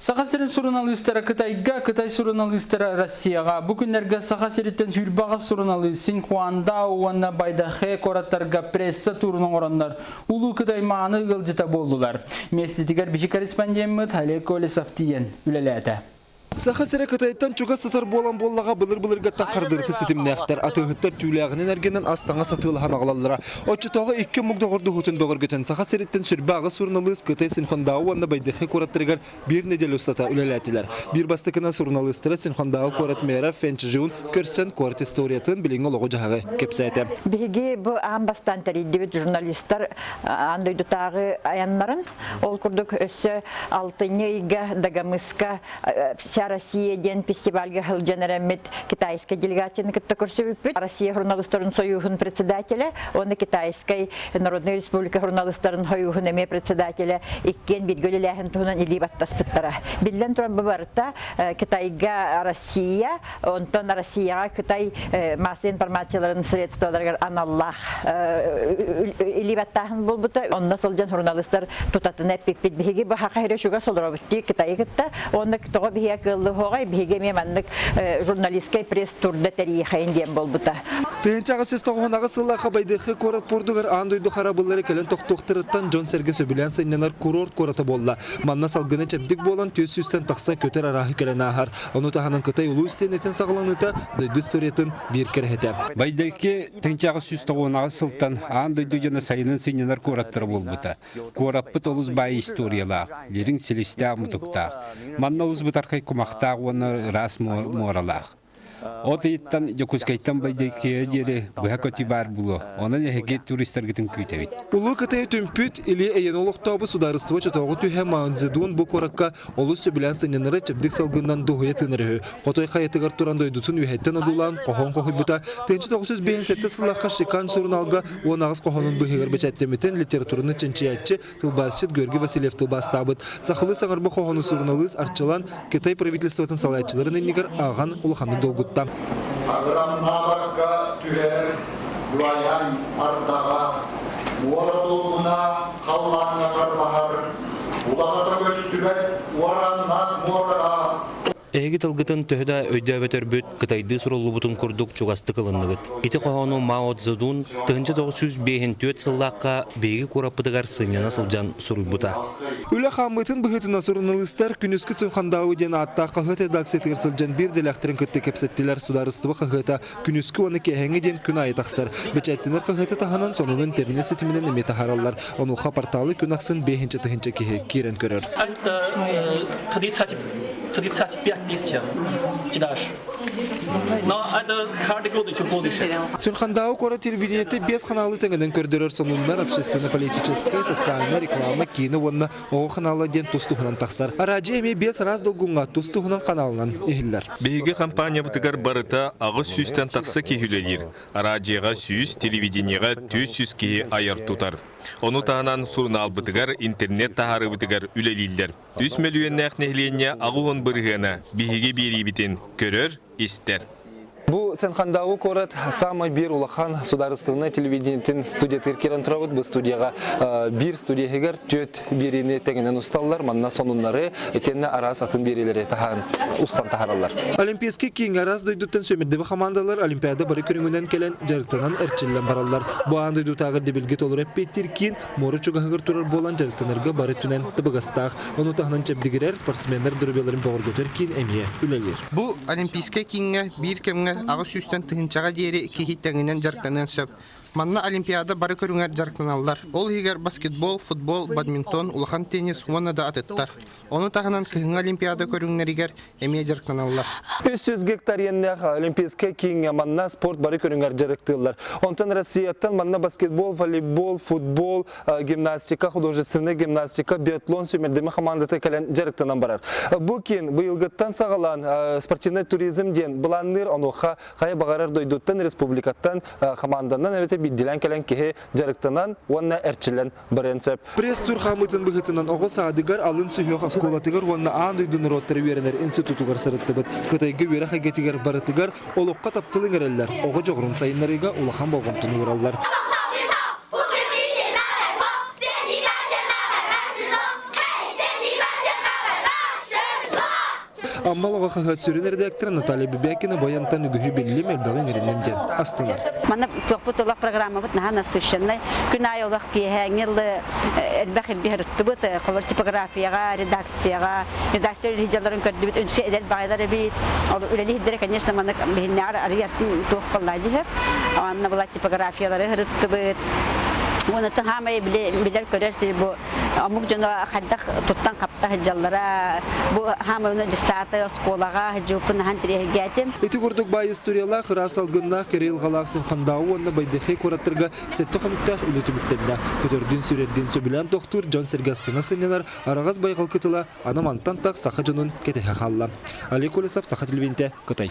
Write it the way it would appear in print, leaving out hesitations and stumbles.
Саха сирин суруналыыстара Кытайга, Кытай суруналыыстара Россияҕа. Бу күннэргэ Саха сириттэн 28 суруналыыс Синьхуандао уонна Байдахэ куораттарга пресса туурун оҥороннор Улуу Кытай мааны ыалдьыта буоллулар. Миэстэтигэр биһи корреспондеммыт Олег Колесов тиийэн үлэлээтэ. Саха сирэ Кытайтан чугас сытар буолан буоллаҕа былыр-былыргаттан хардырыты ситимнээхтэр, атыыһыттар түүлээҕинэн эргинэн ас-таҥас атыылаһан аҕалаллара. Оччотооҕу икки омук доҕордоһуутун бөҕөргөтөн Саха сириттэн сүрбэ аҕыс суруналыыс Кытай Синхондао уонна Байдыхы куораттарыгар биир нэдиэлэ устата үлэлээтилэр. Биир бастакынан суруналыыстары Синхондао куорат мэра Фэн Чжиун көрсөн куорат историятын, билиҥҥи олоҕу-дьаһаҕы кэпсээтэ. Биһиги бу аан бастаан тэрийдибит журналистар аан дойдутааҕы айаннарын. Ол курдук өссө алтынньы ыйга Дагомыска «Вся Россия» диэн фестивальга сылдьан эрэммит китайскай делегацияны кытта көрсүбүппүт. Россия журналистарын союһун председателэ уонна Китайскай Народнай Республика журналистарын союһун эмиэ председателэ иккиэн бииргэ үлэлээһин туһунан илии баттаспыттара. Биллэн туран бу барыта Китайга Россия, онтон Россияҕа Кытай массовай информацияларын средстволарыгар аналлаах илии баттааһын буолбута. Онно сылдьан журналистар тутатына эппиппит. Биһиги бу хаха хире чугас олоробут дии Кытайы кытта. Онно тоҕо биһигэ кыаллыһуоҕай, биһиги эмиэ маннык журналистскай пресс-турда тэрийиэхэйин диэн буолбута. 1898 сыллаахха Байдыхы куорат пуордугар аан дойду харабыллары кэлэн тохтуохтарыттан дьон-сэргэ сөбүлээн сынньанар курорт куората буолла. Манна салгына чэбдик буолан 400-тэн тахса көтөр арааһы кэлэн ааһар. Ону таһынан Кытай улуу истиэнэтин саҕаланыыта дойду историятын биир кэрэһитэ. Байдыхы 1898 сылтан аан дойду дьоно сайынын сынньанар куораттара буолбута. Куораппыт олус баай историялаах, дириҥ силистээх-мутуктаах. Манна олус бытархай кумахтаах уонна ыраас муоралаах. От ыйыттан Дьокуускайтан Байдайкыйа диэри быһа көтүү баар буолуо. Онон эһиги туристаргытын күүтэбит. Улуу Кытайы түмпүт, Или эйэни олохтообут судаарыстыба чотооҕу түһэ Мао Цзэдун бу куоракка олус сөбүлээн сынньанары чэбдик салгынынан дуоһуйа тыынар үһү. Хотой хайатыгар туран дойдутун үөһэттэн одуулаан хоһоон хоһуйбута 1957 сыллаахха Шикан сурунаалга 18 хоһоонун быыһыгар бэчээттэммитин литератураны чинчийээччи, тылбаасчыт Георгий Васильев тылбаастаабыт. Сахалыы саҥарба хоһоону суруналыыс Арчылан Кытай правительствотын салайааччыларын иннигэр ааҕан улаханнык долгутта. Агырамнаабакка түһэр дуайан ардаҕа, муора долгуна халлааҥҥа тарбаһар, улаҕата көстүбэт уораннаах муораҕа Эһиги тылгытын төһө да өйдөөбөтөрбүт, кытайдыы суруллубутун курдук чугастык ылынныбыт. Ити хоһоону Мао Цзэдун 1954 сыллаахха биһиги куораппытыгар сынньана сылдьан суруйбута. Үлэ хаамыытын быһыытынан суруналыыстар күнүскү Цунхандао диэн ааттаах хаһыат редакциятыгар сылдьан биир дэлэхтэрин кытта кэпсэттилэр. Судаарыстыба хаһыата күнүскү уонна киэһэҥҥи диэн күн аайы тахсар. Бэчээттэнэр хаһыаты таһынан сонунун интернет ситиминэн эмиэ таһаараллар. Онуоха порталы күн ахсын 5 тыһыынча киһи киирэн көрөр. Это 35 тысяч тираж. Но это каждый год еще больше. Сүрхандааҕы куорат телевидениетэ биэс ханаалы тэҥинэн көрдөрөр сонуннар общественно-политическай, социальнай, реклама, киинэ уонна оҕо ханаала диэн тус-туһунан тахсар. Араадьыйа эмиэ биэс араас долгуҥҥа тус-туһунан ханаалынан иһиллэр. Биһиги компаниябытыгар барыта аҕыс сүүстэн тахса киһи үлэлиир. Араадьыйаҕа сүүс, телевидениеҕэ 400 киһи айар-тутар. Ону таһынан сурунаалбытыгар, интернет таһаарыыбытыгар үлэлииллэр. Үс мөлүйүөннээх нэһилиэнньэ 80 бырыһыана биһиги биэриибитин көрөр, истэр. Бу Сен-Хандау куорат самай биир улахан судаарыстыбаннай телевидениетин студиятыгар киирэн турабыт. Бу студияҕа биир студия иһигэр түөрт биэриини тэҥинэн усталлар. Манна сонуннары итиэннэ араас атын биэриилэри таһаан устан таһаараллар. Олимпийский кииҥ араас дойдуттан сүүмэрдиби хамаандалар Олимпиада бары көрүҥүнэн кэлэн дьарыктанан эрчиллэн бараллар. Бу аан дойдутааҕы дэбилги толору эппиэттиир киин муора чугаһыгар турар буолан дьарыктанарга бары өттүнэн табыгастаах. Ону таһынан чэбдигирэр спортсменнар доруобуйаларын бөҕөргөтөр киин эмиэ үлэлиир. Бу Олимпийскай кииҥҥэ биир кэмҥэ 800-тэн тыһыынчаҕа диэри киһи тэҥинэн дьарыктаныан сөп. Манна Олимпиада бары көрүҥэр дьарыктаналлар. Ол иһигэр баскетбол, футбол, бадминтон, улахан теннис уонна да атыттар. Ону таһынан кыһыҥҥы Олимпиада көрүҥнэригэр эмиэ дьарыктаналлар. 300 гектар иэннээх Олимпийскай кииҥҥэ манна спорт бары көрүҥэр дьарыктыыллар. Онтон Россияттан манна баскетбол, волейбол, футбол, гимнастика, художественная гимнастика, биатлон сүүмэрдэмэ хамаандата кэлэн дьарыктанан барар. Бу киин быйылгыттан саҕалаан спортивный туризм диэн былаанныыр, онуоха хайа баҕарар дойдуттан, республикаттан хамаанданан эбэтэр биирдиилээн кэлэн киһи дьарыктанан уонна эрчиллэн барыан сөп. Пресс-тур хаамыытын быһыытынан оҕо саадыгар, алын сүһүөх оскуолатыгар уонна аан дойду норуоттара үөрэнэр институтугар сырыттыбыт. Кытайга үөрэх эйгэтигэр барытыгар олоххо таптал иҥэрэллэр, оҕо дьоҕурун сайыннарыыга улахан болҕомтону уураллар. Амма олоҕо хаһыат сүрүн редактора Наталья Бибякина баянтан үгүһү биллим, элбэҕи иҥэринним диэн астынар. Манна туохпут олох программабыт наһаа насыщеннай. Күн аайы олох киэһээҥҥи элбэх иргэ сырыттыбыт. Холобур типографияҕа, редакцияҕа, редакция үлэһит көрдүбүт. Үнсэ эдэр баҕайылар эбит. Ол үлэлиһирдэрэ, конечно, маннык биһиннээҕэр арыйатын туох боллаа диһэ. Онно была типографиялары сырыттыбыт. Уонна хаамай билэр-көрөр сир бу омук дьоно хайдах туттан-хапта сылдьаллара бу хаамай дьыссааты оскуолаҕа сылдьыбыппын ахан тириэһиргээтим. Ити курдук баай историялаах, ыраас салгыннаах, кэрэ айылҕалаах Симхандаау уонна Байдыхей куораттарга сэттэ хонуктаах үлэ түмүктэннэ. Көтөрдүүн-сүүрэрдиин сөбүлээн тохтуур дьон-сэргэ астына сынньанар араҕас байҕал кытыла аны мантан тах саха дьонун кэтэһэ хаалла. Олег Колесов, Саха телевидениетэ, Кытай.